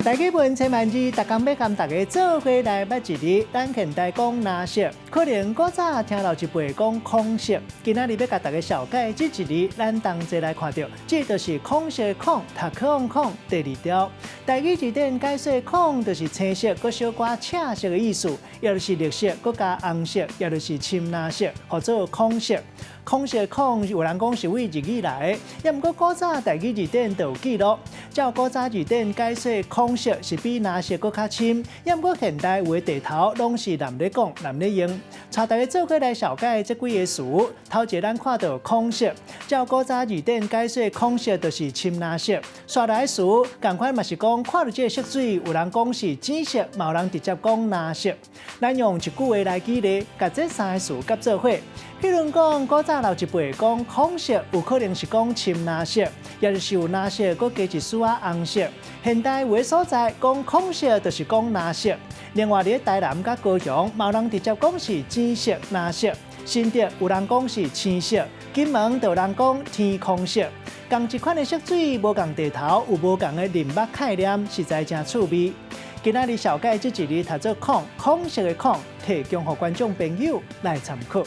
台語文千萬字，逐工欲共大家做伙來捌一字。咱現代講藍色，可能古早聽老一輩講孔色。今仔日欲共大家紹介這一字，咱同齊來看著，這就是孔色孔，讀孔孔第二條。台語字典解說孔就是青色，閣小可赤色的意思，也就是綠色，閣加紅色，也就是深藍色，號做孔色。孔色孔有人講是佚日語來的，也毋過古早台語字典就有記錄。照古早字典解說，孔色是比藍色閣較深，也毋過現代有的地頭攏是濫咧講、濫咧用。帶大家做伙來紹介這幾个詞。頭一个咱看著孔色，照古早字典解說，孔色就是深藍色。紲來的詞仝款嘛是講看著這个色水，有人講是紫色，嘛有人直接講藍色。咱用一句話來舉例，共這三个詞夾做伙。比如講，古早老一輩講孔色，有可能是講深藍色，也就是有藍色，閣加一絲仔紅色。現代有的所在講孔色，就是講藍色。另外，佇台南佮高雄，嘛有人直接講是紫色、藍色。新竹有人講是青色，金門就有人講天空色。仝一款的色水，無仝地頭有無仝的認捌概念，實在誠趣味。今仔日紹介這一字讀做孔，孔色的孔，提供予觀眾朋友來參考。